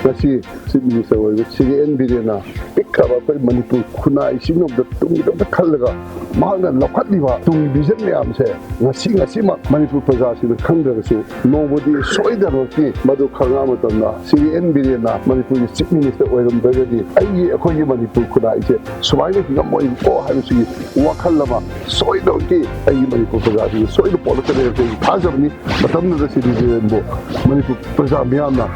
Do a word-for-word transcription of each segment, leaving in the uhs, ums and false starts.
ꯉꯁꯤ chief minister ꯑꯣꯏꯕ ꯁꯤꯒꯤ ꯑꯦꯟ ꯕꯤꯔꯦꯟꯅ ꯄꯤꯛꯈ꯭ꯔꯕ ꯑꯩꯈꯣꯏ ꯃꯅꯤꯄꯨꯔ ꯈꯨꯟꯅꯥꯏꯁꯤꯡꯗꯃꯛꯇ, ꯇꯨꯡꯒꯤꯗꯃꯛꯇ ꯈꯜꯂꯒ ꯃꯍꯥꯛꯅ ꯂꯧꯈꯠꯂꯤꯕ ꯇꯨꯡꯒꯤ ꯚꯤꯖꯟ ꯃꯌꯥꯝꯁꯦ ꯉꯁꯤ, ꯉꯁꯤꯃꯛ ꯃꯅꯤꯄꯨꯔ ꯄ꯭ꯔꯖꯥꯁꯤꯡꯅ ꯈꯪꯗ꯭ꯔꯒꯁꯨ, ꯅꯣꯡꯃꯗꯤ ꯁꯣꯏꯗꯅꯃꯛꯀꯤ ꯃꯗꯨ ꯈꯪꯉꯛꯑ ꯃꯇꯝꯗ, ꯁꯤꯒꯤ ꯑꯦꯟ ꯕꯤꯔꯦꯟꯅ ꯃꯅꯤꯄꯨꯔꯒꯤ ꯆꯤꯐ ꯃꯤꯅꯤꯁꯇꯔ ꯑꯣꯏꯔꯝꯗ꯭ꯔꯒꯗꯤ ꯑꯩꯒꯤ, ꯑꯩꯈꯣꯏꯒꯤ ꯃꯅꯤꯄꯨꯔ ꯈꯨꯟꯅꯥꯏꯁꯦ ꯁꯨꯃꯥꯏꯅ ꯍꯤꯡꯉꯝꯃꯣꯏꯀꯣ ꯍꯥꯏꯕꯁꯤꯒꯤ ꯋꯥꯈꯜ ꯑꯃ ꯁꯣꯏꯗꯅꯃꯛꯀꯤ ꯑꯩꯒꯤ ꯃꯅꯤꯄꯨꯔ ꯄ꯭ꯔꯖꯥꯁꯤꯡꯅ ꯁꯣꯏꯗꯅ ꯄꯣꯛꯂꯛꯀꯅꯤ ꯍꯥꯏꯕꯁꯤ ꯑꯩ ꯊꯥꯖꯕꯅꯤ꯫ ꯃꯇꯝꯗꯨꯗ ꯁꯤꯗꯤ ꯖꯤꯔꯦꯟꯕꯨ ꯃꯅꯤꯄꯨꯔ ꯄ꯭ꯔꯖꯥ ꯃꯤꯌꯥꯝꯅ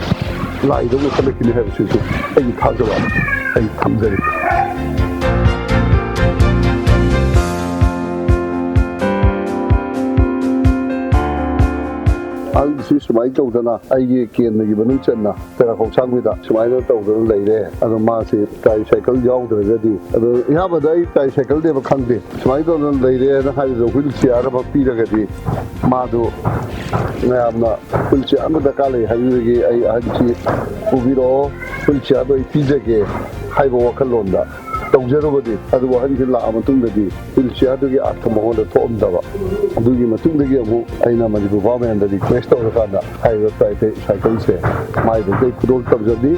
ꯂꯥꯏꯗꯧꯅ ꯈꯜꯂꯛꯈꯤꯅꯤ ꯍꯥꯏꯕꯁꯤꯁꯨ ꯑꯩꯒꯤ ꯊꯥꯖꯕ ꯑꯩ ꯊꯝꯖꯔꯤ꯫ ꯑꯍꯜꯁꯤ ꯁꯨꯃꯥꯏꯅ ꯇꯧꯗꯅ ꯑꯩꯒꯤ ꯀꯦꯟꯗꯒꯤ ꯃꯅꯨꯡ ꯆꯟꯅ ꯇꯦꯔꯥꯈꯣꯡꯁꯥꯡꯕꯤꯗ ꯁꯨꯃꯥꯏꯅ ꯇꯧꯗꯅ ꯂꯩꯔꯦ꯫ ꯑꯗꯣ ꯃꯥꯁꯤ ꯇ꯭ꯔꯥꯏꯁꯥꯏꯀꯜ ꯌꯥꯎꯗ꯭ꯔꯒꯗꯤ, ꯑꯗꯣ ꯑꯌꯥꯝꯕꯗ ꯑꯩ ꯇ꯭ꯔꯥꯏꯁꯥꯏꯀꯜꯅꯦꯕ ꯈꯪꯗꯦ, ꯁꯨꯃꯥꯏꯅ ꯇꯧꯗꯅ ꯂꯩꯔꯦꯅ ꯍꯥꯏꯕꯗꯣ ꯋꯤꯜ ꯆꯤꯌꯥꯔ ꯑꯃ ꯄꯤꯔꯒꯗꯤ ꯃꯥꯗꯨ ꯃꯌꯥꯝꯅ ꯋꯤꯜ ꯆꯤꯌꯥꯔ ꯑꯃ ꯗꯔꯀꯥꯔ ꯂꯩ ꯍꯥꯏꯕꯗꯨꯗꯒꯤ ꯑꯩ ꯑꯍꯟꯁꯤ ꯄꯨꯕꯤꯔꯛꯑꯣ, ꯋꯤꯜ ꯆꯤꯌꯥꯔꯗꯣ ꯑꯩ ꯄꯤꯖꯒꯦ ꯍꯥꯏꯕ ꯋꯥꯈꯜꯂꯣꯟꯗ ꯇꯧꯖꯔꯨꯕꯅꯤ꯫ ꯑꯗꯨꯕꯨ ꯑꯍꯟꯁꯤ ꯂꯥꯛꯑ ꯃꯇꯨꯡꯗꯗꯤ ꯋꯤꯜ ꯆꯤꯌꯥꯔꯗꯨꯒꯤ ꯑꯥꯔꯊ ꯃꯉꯣꯟꯗ ꯊꯣꯛꯑꯝꯗꯕ꯫ ꯑꯗꯨꯒꯤ ꯃꯇꯨꯡꯗꯒꯤ ꯑꯃꯨꯛ ꯑꯩꯅ ꯃꯅꯤꯄꯨꯔ ꯒꯣꯚꯔꯟꯃꯦꯟꯗ ꯔꯤꯀ꯭ꯋꯦꯁ ꯇꯧꯔꯀꯥꯟꯗ ꯍꯥꯏꯔꯤꯕ ꯇ꯭ꯔꯥꯏ ꯁꯥꯏꯀꯜꯁꯦ ꯃꯥꯏꯗꯨꯗ ꯑꯩ ꯈꯨꯗꯣꯜ ꯇꯝꯖꯕꯅꯤ꯫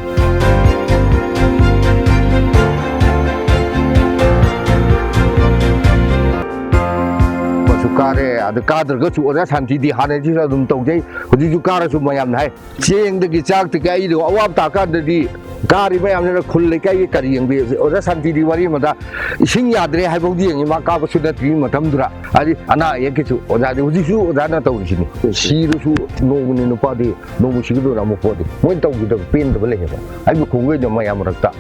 ꯀꯥꯔꯦ꯫ ꯑꯗꯨ ꯀꯥꯗ꯭ꯔꯒꯁꯨ ꯑꯣꯖꯥ ꯁꯥꯟꯇꯤꯗꯤ ꯍꯥꯟꯅꯗꯤꯁꯨ ꯑꯗꯨꯝ ꯇꯧꯖꯩ, ꯍꯧꯖꯤꯛꯁꯨ ꯀꯥꯔꯁꯨ ꯃꯌꯥꯝꯅ ꯍꯥꯏ, ꯆꯦꯡꯗꯒꯤ ꯆꯥꯛꯇꯒꯤ ꯑꯩꯗꯣ ꯑꯋꯥꯕ ꯇꯥꯀꯥꯟꯗꯗꯤ ꯀꯥꯔꯤ ꯃꯌꯥꯝꯁꯤꯅ ꯈꯨꯜ ꯂꯩꯀꯥꯏꯒꯤ ꯀꯔꯤ ꯌꯦꯡꯕꯤ? ꯑꯣꯖꯥ ꯁꯥꯟꯇꯤꯗꯤ ꯋꯥꯔꯤ ꯑꯃꯗ ꯏꯁꯤꯡ ꯌꯥꯗ꯭ꯔꯦ ꯍꯥꯏꯐꯥꯎꯗꯤ ꯌꯦꯡꯉꯤ, ꯃꯥ ꯀꯥꯕꯁꯨ ꯅꯠꯇ꯭ꯔꯤ ꯃꯇꯝꯗꯨꯗ꯫ ꯍꯥꯏꯗꯤ ꯑꯅꯥ ꯑꯌꯦꯛꯀꯤꯁꯨ ꯑꯣꯖꯥꯗꯤ ꯍꯧꯖꯤꯛꯁꯨ ꯑꯣꯖꯥꯅ ꯇꯧꯔꯤꯁꯤꯅꯤ꯫ ꯁꯤꯔꯁꯨ ꯅꯣꯡꯃꯅꯤ ꯅꯨꯄꯥꯗꯤ, ꯅꯣꯡꯃ ꯁꯤꯒꯗꯧꯅ ꯑꯃꯨꯛ ꯄꯣꯠꯇꯤ꯫ ꯃꯣꯏꯅ ꯇꯧꯈꯤꯗꯕ ꯄꯦꯟꯗꯕ ꯂꯩꯌꯦꯕ꯫ ꯑꯩꯕꯨ ꯈꯣꯡꯒꯣꯏꯗ ꯃꯌꯥꯝ ꯃꯔꯛꯇ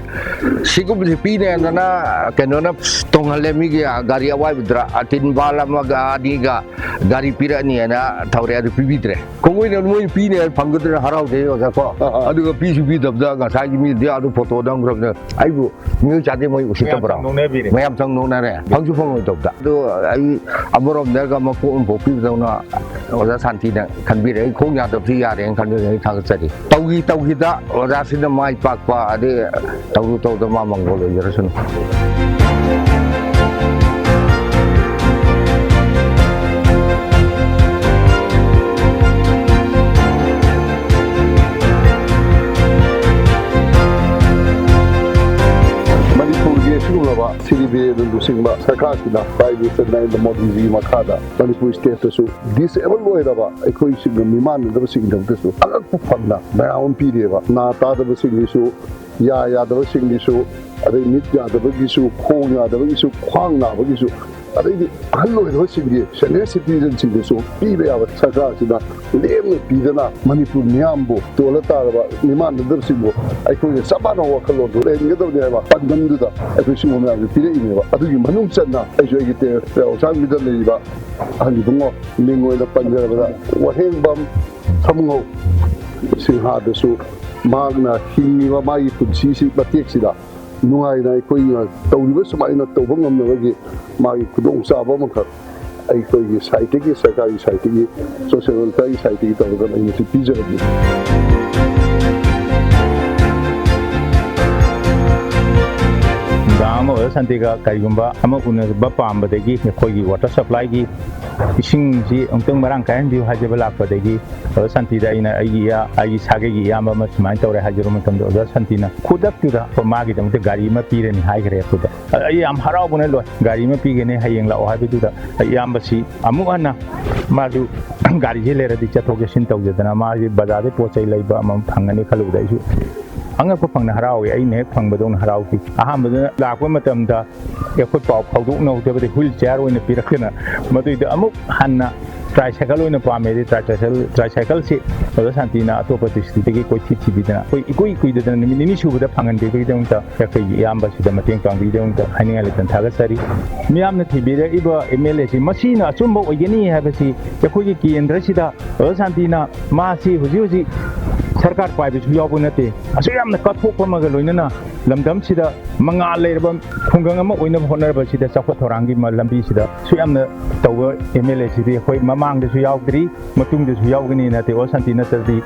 ꯁꯤꯒꯨꯝꯕꯁꯤ ꯄꯤꯅꯦꯗꯅ ꯀꯩꯅꯣꯅ ꯇꯣꯡꯍꯜꯂꯦ, ꯃꯤꯒꯤ ꯒꯥꯔꯤ ꯑꯋꯥꯏꯕꯗꯨꯗ ꯑꯇꯤꯟ ꯕꯥꯜ ꯑꯃꯒ ꯑꯅꯤꯒ ꯒꯥꯔꯤ ꯄꯤꯔꯛꯑꯅꯤꯅ ꯊꯧꯔꯦ, ꯑꯗꯨ ꯄꯤꯕꯤꯗ꯭ꯔꯦ꯫ ꯈꯣꯡꯒꯣꯏꯅ ꯃꯣꯏ ꯄꯤꯅꯦ ꯐꯪꯒꯗ꯭ꯔꯅ ꯍꯔꯥꯎꯖꯩ ꯑꯣꯖꯥ ꯀꯣ꯫ ꯑꯥ, ꯑꯥ꯫ ꯑꯗꯨꯒ ꯄꯤꯁꯨ ꯄꯤꯗꯕꯗ ꯉꯁꯥꯏꯒꯤ ꯃꯤꯗꯤ ꯑꯗꯨ ꯐꯣꯇꯣ ꯅꯝꯈ꯭ꯔꯕꯅꯤꯅ ꯑꯩꯕꯨ ꯃꯤꯑꯣꯏ ꯆꯥꯗꯦ ꯃꯣꯏ ꯎꯁꯤꯠꯇꯕ꯭ꯔꯣ? ꯃꯌꯥꯝ ꯆꯪ ꯅꯣꯛꯅꯕꯤꯔꯦ꯫ ꯃꯌꯥꯝ ꯆꯪ ꯅꯣꯛꯅꯔꯦ꯫ ꯐꯪꯁꯨ ꯐꯪꯉꯣꯏꯗꯕꯗ꯫ ꯑꯗꯨ ꯑꯩ ꯑꯃꯔꯣꯝꯗꯒ ꯃꯄꯣꯛ ꯑꯃ ꯄꯣꯛꯄꯤꯕꯗꯧꯅ ꯑꯣꯖꯥ ꯁꯥꯟꯇꯤꯅ ꯈꯟꯕꯤꯔꯦ꯫ ꯑꯩ ꯈꯣꯡ ꯌꯥꯗꯕꯁꯤ ꯌꯥꯔꯦꯅ ꯈꯟꯕꯤꯔꯦ꯫ ꯑꯩ ꯊꯥꯒꯠꯆꯔꯤ꯫ ꯇꯧꯈꯤ ꯇꯧꯈꯤꯗ ꯑꯣꯖꯥꯁꯤꯅ ꯃꯥꯏ ꯄꯥꯛꯄ ꯑꯗꯩ ꯇꯧꯔꯨ ꯇꯧꯗ ꯃꯥ ꯃꯪꯒꯣꯜ ꯑꯣꯏꯖꯔꯁꯅꯨ꯫ ꯂꯨꯆꯤꯡꯕ ꯁꯔꯀꯥꯔꯁꯤꯅ, Prime Minister ꯅꯔꯦꯟꯗ꯭ꯔ ꯃꯣꯗꯤꯖꯤꯒꯤ ꯃꯈꯥꯗ ꯃꯅꯤꯄꯨꯔ stateꯇꯁꯨ disabled ꯑꯣꯏꯔꯕ ꯑꯩꯈꯣꯏꯁꯤꯡꯒ ꯃꯤꯃꯥꯟꯅꯗꯕꯁꯤꯡꯒꯤꯗꯃꯛꯇꯁꯨ ꯑꯉꯛꯄ ꯐꯪꯅ ꯃꯌꯥꯝ ꯑꯃ ꯄꯤꯔꯤꯑꯕ꯫ ꯅꯥ ꯇꯥꯗꯕꯁꯤꯡꯒꯤꯁꯨ, ꯌꯥ ꯌꯥꯗꯕꯁꯤꯡꯒꯤꯁꯨ, ꯑꯗꯩ ꯃꯤꯠ ꯌꯥꯗꯕꯒꯤꯁꯨ, ꯈꯣꯡ ꯌꯥꯗꯕꯒꯤꯁꯨ, ꯈ꯭ꯋꯥꯡ ꯅꯥꯕꯒꯤꯁꯨ, ꯑꯗꯩꯗꯤ ꯑꯍꯜ ꯑꯣꯏꯔꯕꯁꯤꯡꯒꯤ, senior citizenꯁꯤꯡꯗꯁꯨ ꯄꯤꯕ ꯌꯥꯕ ꯁꯔꯀꯥꯔꯁꯤꯅ ꯂꯦꯝꯅ ꯄꯤꯗꯅ ꯃꯅꯤꯄꯨꯔ ꯃꯤꯌꯥꯝꯕꯨ, ꯇꯣꯜꯂ ꯇꯥꯔꯕ ꯃꯤꯃꯥꯟꯅꯗꯕꯁꯤꯡꯕꯨ ꯑꯩꯈꯣꯏꯅ ꯆꯞ ꯃꯥꯟꯅꯕ ꯋꯥꯈꯜꯂꯣꯟꯗꯨ ꯂꯩꯍꯟꯒꯗꯕꯅꯤ ꯍꯥꯏꯕ ꯄꯥꯟꯗꯝꯗꯨꯗ ꯑꯩꯈꯣꯏ ꯁꯤꯒꯨꯝꯕ ꯃꯌꯥꯝꯁꯦ ꯄꯤꯔꯛꯏꯅꯦꯕ꯫ ꯑꯗꯨꯒꯤ ꯃꯅꯨꯡ ꯆꯟꯅ ꯑꯩꯁꯨ ꯑꯩꯒꯤ ꯇꯦ-, ꯍꯛꯆꯥꯡꯁꯤꯗ ꯂꯩꯔꯤꯕ ꯑꯍꯜ ꯏꯕꯨꯡꯉꯣ ꯃꯤꯡ ꯑꯣꯏꯅ ꯄꯟꯖꯔꯕꯗ ꯋꯥꯍꯦꯡꯕꯝ ꯁꯥꯃꯨꯉꯧ ꯁꯤꯡꯍꯥꯗꯁꯨ ꯃꯍꯥꯛꯅ ꯍꯤꯡꯉꯤꯕ ꯃꯥꯒꯤ ꯄꯨꯟꯁꯤꯁꯤ ꯃꯇꯦꯛꯁꯤꯗ ꯅꯨꯡꯉꯥꯏꯅ ꯑꯩꯈꯣꯏꯅ ꯇꯧꯔꯤꯕ ꯁꯨꯃꯥꯏꯅ ꯇꯧꯕ ꯉꯝꯅꯕꯒꯤ ꯃꯥꯒꯤ ꯈꯨꯗꯣꯡꯆꯥꯕ ꯑꯃꯈꯛ ꯑꯩꯈꯣꯏꯒꯤ ꯁꯥꯏꯠꯇꯒꯤ, ꯁꯔꯀꯥꯔꯒꯤ ꯁꯥꯏꯠꯇꯒꯤ, social welfareꯒꯤ ꯁꯥꯏꯠꯇꯒꯤ ꯇꯧꯔꯒ ꯑꯩ ꯃꯁꯤ ꯄꯤꯖꯕꯅꯤ꯫ ꯅꯨꯡꯗꯥꯡ ꯑꯃ ꯑꯣꯖꯥ ꯁꯥꯟꯇꯤꯒ ꯀꯔꯤꯒꯨꯝꯕ ꯑꯃ ꯎꯅꯕ ꯄꯥꯝꯕꯗꯒꯤ ꯑꯩꯈꯣꯏꯒꯤ water supplyꯒꯤ ꯏꯁꯤꯡꯁꯤ ꯑꯃꯨꯛꯇꯪ ꯃꯔꯥꯡ ꯀꯥꯏꯍꯟꯕꯤꯌꯨ ꯍꯥꯏꯖꯕ ꯂꯥꯛꯄꯗꯒꯤ ꯑꯣꯖꯥ ꯁꯥꯟꯇꯤꯗ ꯑꯩꯅ ꯑꯩꯒꯤ ꯏꯌꯥ-, ꯑꯩꯒꯤ ꯁꯥꯒꯩꯒꯤ ꯏꯌꯥꯝꯕ ꯑꯃ ꯁꯨꯃꯥꯏꯅ ꯇꯧꯔꯦ ꯍꯥꯏꯖꯕ ꯃꯇꯝꯗ ꯑꯣꯖꯥ ꯁꯥꯟꯇꯤꯅ ꯈꯨꯗꯛꯇꯨꯗ ꯃꯥꯒꯤꯗꯃꯛꯇ ꯒꯥꯔꯤ ꯑꯃ ꯄꯤꯔꯅꯤ ꯍꯥꯏꯈ꯭ꯔꯦ ꯑꯩꯈꯣꯏꯗ꯫ ꯑꯗ ꯑꯩ ꯌꯥꯝ ꯍꯔꯥꯎꯕꯅ ꯂꯣꯏ꯫ ꯒꯥꯔꯤ ꯑꯃ ꯄꯤꯒꯅꯤ ꯍꯌꯦꯡ ꯂꯥꯛꯑꯣ ꯍꯥꯏꯕꯗꯨꯗ ꯏꯌꯥꯝꯕꯁꯤ ꯑꯃꯨꯛ ꯍꯟꯅ ꯃꯥꯁꯨ ꯒꯥꯔꯤꯁꯦ ꯂꯩꯔꯗꯤ ꯆꯠꯊꯣꯛ ꯆꯠꯁꯤꯟ ꯇꯧꯖꯗꯅ ꯃꯥꯒꯤ ꯕꯖꯥꯔꯗꯩ ꯄꯣꯠ ꯆꯩ ꯂꯩꯕ ꯑꯃ ꯐꯪꯒꯅꯤ ꯈꯜꯂꯨꯕꯗ ꯑꯩꯁꯨ ꯑꯉꯛꯄ ꯐꯪꯅ ꯍꯔꯥꯎꯏ꯫ ꯑꯩꯅ ꯍꯦꯛ ꯐꯪꯕꯗꯧꯅ ꯍꯔꯥꯎꯈꯤ꯫ ꯑꯍꯥꯟꯕꯗ ꯂꯥꯛꯄ ꯃꯇꯝꯗ ꯑꯩꯈꯣꯏ ꯄꯥꯎ ꯐꯥꯎꯗꯣꯛꯅꯍꯧꯗꯕꯗꯤ wheel chair ꯑꯣꯏꯅ ꯄꯤꯔꯛꯇꯅ ꯃꯗꯨꯏꯗ ꯑꯃꯨꯛ ꯍꯟꯅ tricycle ꯑꯣꯏꯅ ꯄꯥꯝꯃꯦ꯫ ꯑꯗꯩ tricycle, tricycleꯁꯤ ꯑꯣꯖꯥ ꯁꯥꯟꯇꯤꯅ ꯑꯇꯣꯞꯄ districtꯇꯒꯤ ꯀꯣꯏꯊꯤ ꯊꯤꯕꯤꯗꯅ ꯑꯩꯈꯣꯏ ꯏꯀꯨꯏ ꯀꯨꯏꯗꯗꯅ ꯅꯨꯃꯤꯠ ꯅꯤꯅꯤ ꯁꯨꯕꯗ ꯐꯪꯍꯟꯕꯤꯕꯒꯤꯗꯃꯛꯇ ꯑꯩꯈꯣꯏꯒꯤ ꯏꯌꯥꯝꯕꯁꯤꯗ ꯃꯇꯦꯡ ꯄꯥꯡꯕꯤꯕꯒꯤꯗꯃꯛꯇ ꯍꯥꯏꯅꯤꯡꯉꯥꯏ ꯂꯩꯇꯅ ꯊꯥꯒꯠꯆꯔꯤ꯫ ꯃꯤꯌꯥꯝꯅ ꯊꯤꯕꯤꯔꯛꯏꯕ MLAꯁꯤ ꯃꯁꯤꯅ ꯑꯆꯨꯝꯕ ꯑꯣꯏꯒꯅꯤ ꯍꯥꯏꯕꯁꯤ ꯑꯩꯈꯣꯏꯒꯤ ꯀꯦꯟꯗ꯭ꯔꯁꯤꯗ ꯑꯣꯖꯥ ꯁꯥꯟꯇꯤꯅ ꯃꯥꯁꯤ ꯍꯧꯖꯤꯛ ꯍꯧꯖꯤꯛ ꯁꯔꯀꯥꯔ ꯄꯥꯏꯕꯁꯨ ꯌꯥꯎꯕ ꯅꯠꯇꯦ꯫ ꯑꯁꯨꯛ ꯌꯥꯝꯅ ꯀꯠꯊꯣꯛꯄ ꯑꯃꯒ ꯂꯣꯏꯅꯅ ꯂꯝꯗꯝꯁꯤꯗ ꯃꯉꯥꯜ ꯂꯩꯔꯕ ꯈꯨꯡꯒꯪ ꯑꯃ ꯑꯣꯏꯅꯕ ꯍꯣꯠꯅꯔꯕꯁꯤꯗ ꯆꯥꯎꯈꯠ ꯊꯧꯔꯥꯡꯒꯤ ꯃ-, ꯂꯝꯕꯤꯁꯤꯗ ꯑꯁꯨꯛ ꯌꯥꯝꯅ ꯇꯧꯕ MLAꯁꯤꯗꯤ ꯑꯩꯈꯣꯏ ꯃꯃꯥꯡꯗꯁꯨ ꯌꯥꯎꯗ꯭ꯔꯤ, ꯃꯇꯨꯡꯗꯁꯨ ꯌꯥꯎꯒꯅꯤ ꯅꯠꯇꯦ꯫ ꯑꯣꯖꯥ ꯁꯥꯟꯇꯤ ꯅꯠꯇ꯭ꯔꯗꯤ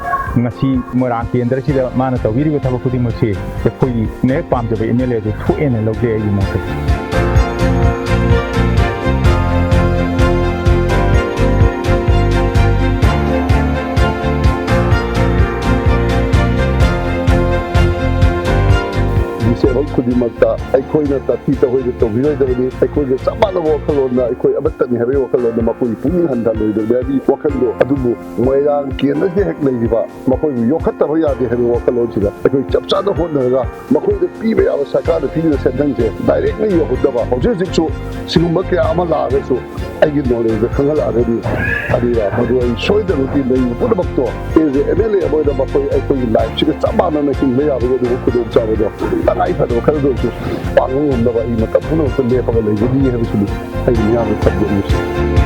ꯉꯁꯤ ꯃꯣꯏꯔꯥꯡ ꯀꯦꯟꯗ꯭ꯔꯁꯤꯗ ꯃꯥꯅ ꯇꯧꯕꯤꯔꯤꯕ ꯊꯕꯛ ꯈꯨꯗꯤꯡꯃꯛꯁꯤ ꯑꯩꯈꯣꯏꯒꯤꯅ ꯍꯦꯛ ꯄꯥꯝꯖꯕ MLAꯗꯨ ꯊꯣꯛꯑꯦꯅ ꯂꯧꯖꯩ ꯑꯩꯒꯤ ꯃꯣꯠꯇꯗꯤ꯫ Disabled ꯈꯨꯗꯤꯡꯃꯛꯇ ꯑꯩ ꯑꯩꯈꯣꯏꯅ ꯇꯥꯊꯤ ꯇꯧꯍꯣꯏꯗ ꯇꯧꯕꯤꯔꯣꯏꯗꯕꯅꯤ꯫ ꯑꯩꯈꯣꯏꯒ ꯆꯞ ꯃꯥꯟꯅꯕ ꯋꯥꯈꯜꯂꯣꯟꯅ, ꯑꯩꯈꯣꯏ ꯑꯃꯠꯇꯅꯤ ꯍꯥꯏꯕꯒꯤ ꯋꯥꯈꯜꯂꯣꯟꯗ ꯃꯈꯣꯏꯒꯤ ꯄꯨꯛꯅꯤꯡ ꯍꯟꯊꯍꯜꯂꯣꯏꯗꯕꯅꯤ ꯍꯥꯏꯕꯒꯤ ꯋꯥꯈꯜꯗꯣ꯫ ꯑꯗꯨꯕꯨ ꯃꯣꯏꯔꯥꯡ ꯀꯦꯟꯗ꯭ꯔꯁꯤꯗ ꯍꯦꯛ ꯂꯩꯔꯤꯕ ꯃꯈꯣꯏꯕꯨ ꯌꯣꯛꯈꯠꯇꯕ ꯌꯥꯗꯦ ꯍꯥꯏꯕ ꯋꯥꯈꯜꯂꯣꯟꯁꯤꯗ ꯑꯩꯈꯣꯏ ꯆꯞ ꯆꯥꯅ ꯍꯣꯠꯅꯔꯒ ꯃꯈꯣꯏꯗ ꯄꯤꯕ ꯌꯥꯕ ꯁꯔꯀꯥꯔꯅ ꯄꯤꯔꯤꯕ ꯁꯦꯟꯊꯪꯁꯦ directly ꯌꯧꯍꯟꯅꯕ꯫ ꯍꯧꯖꯤꯛ ꯍꯧꯖꯤꯛꯁꯨ ꯁꯤꯒꯨꯝꯕ ꯀꯌꯥ ꯑꯃ ꯂꯥꯛꯑꯒꯁꯨ ꯑꯩꯒꯤ knowledgeꯗ ꯈꯪꯍꯜꯂꯛꯑꯒꯗꯤ, ꯑꯗꯨꯒ ꯃꯗꯨ ꯑꯩ ꯁꯣꯏꯗꯅꯃꯛꯀꯤ ꯂꯩꯔꯤꯕ ꯄꯨꯝꯅꯃꯛꯇꯣ as a MLA ꯑꯃ ꯑꯣꯏꯅ ꯃꯈꯣꯏ ꯑꯩꯈꯣꯏꯒꯤ lifeꯁꯤꯒ ꯆꯞ ꯃꯥꯟꯅꯅ ꯍꯤꯡꯕ ꯌꯥꯕꯒꯤ ꯑꯗꯨꯒꯨꯝꯕ ꯈꯨꯗꯣꯡꯆꯥꯕꯗꯣ ꯇꯉꯥꯏ ꯐꯗꯕ ꯈꯔꯗ ꯑꯣꯏꯔꯁꯨ ꯄꯥꯡꯕ ꯉꯝꯅꯕ ꯑꯩ ꯃꯇꯝ ꯄꯨꯝꯅꯃꯛꯇ ꯂꯦꯞꯄꯒ ꯂꯩꯒꯅꯤ ꯍꯥꯏꯕꯁꯤꯅꯤ ꯑꯩꯒꯤ ꯃꯤꯌꯥꯝꯗ ꯊꯝꯖꯔꯤꯕꯁꯤ꯫